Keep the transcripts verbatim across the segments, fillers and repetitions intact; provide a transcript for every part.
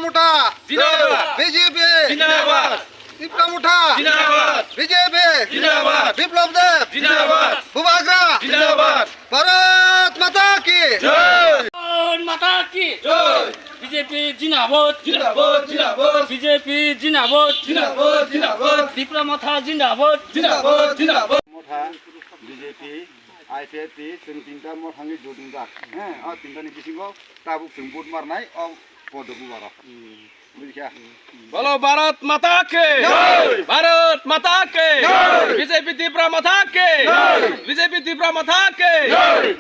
Motha! Zindabad! B J P! Zindabad! Tipra Motha! Zindabad! B J P! Zindabad! Biplab Deb! Zindabad! Bubagra! Zindabad! Bharat Mata ki! Jai! Bharat Mata ki! Jai! B J P zindabad! Zindabad! Zindabad! B J P zindabad! Zindabad! Zindabad! Tipra Motha zindabad! Zindabad! Zindabad! Motha, B J P, I P F T, chwng tinta mothani judungjak. He, o tintani bisingo tabuk chwng vote marnai, o Poddo Bubarok. Bujikha? Bolo Bharat Mata ki! Jai! Bharat Mata ki! Jai! B J P Tipra Motha ki! Jai! B J P Tipra Motha ki! Jai!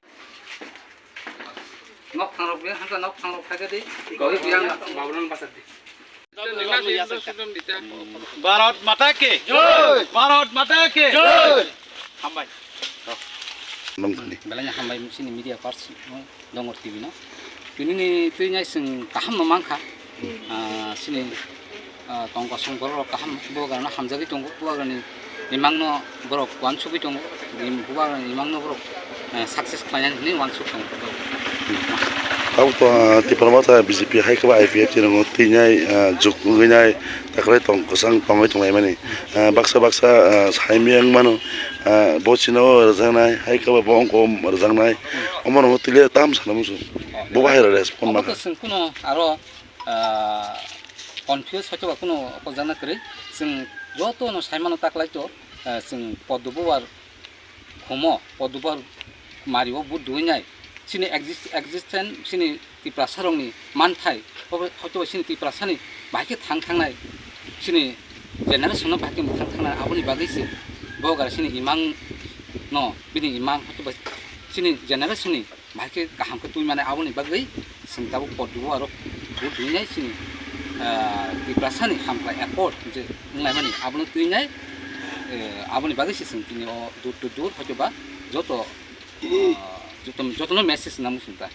Nok thangrok be, hangka nok thangrok thake di. Gori biang. Babulan basat di. Bharat Mata ki! Jai! Bharat Mata ki! Jai! Hambai. Nongkhani. Belai hambai sini media person, Dongor T V no. Tini ni twi nai sing kaham no mankha. Ah, sini, ah, tong kosong borok rok kaham bubagrano hamjagwi tongo, bubagrani imangno borok uansugwi tongo, bubagrani imangno borok, eh, success khlainani hinwi uansuk tongo. Abo to, ah, Tipra Motha B J P hai khe ba I P F T ringo twi nai, ah, juk wngwi nai takhwlai tong kwchang tongwi tonglaimani. Ah, baksa baksa, ah, saimya wng mano, ah, bo chino rwjaknai hai khe ba bo wngkha rwjaknai. Omo rwngwi twi le tam sana muchung. Bo bahai rw respond Abo to mankha. Chwng kuno aro ah, confuse hoito ba kunu okojana kwrwi. Chwng joto no sai mano taklai to, ah, chwng Poddo Bubar khumo, Poddo Bubar mario vote dui nai. Chini exist-, existence, chini Tiprasa rokni manthai, hoito ba chini Tiprasa ni bahai khe thang thangnai, chini generation no bahai khe thang thangnai, aboni bagwi se bo gara chini imang no, bini imang hoito ba chini generation ni bahai khe kaham khe twi mane aboni bagwi chwng tabuk Poddo Bubarok vote dui nai chini, ah, Tiprasa ni hamkrai accord je wnglaimani abono twi nai, eh, aboni bagwi se chwng tini o door to door hoito ba joto, ah, joto, jotono message nang chwng ta.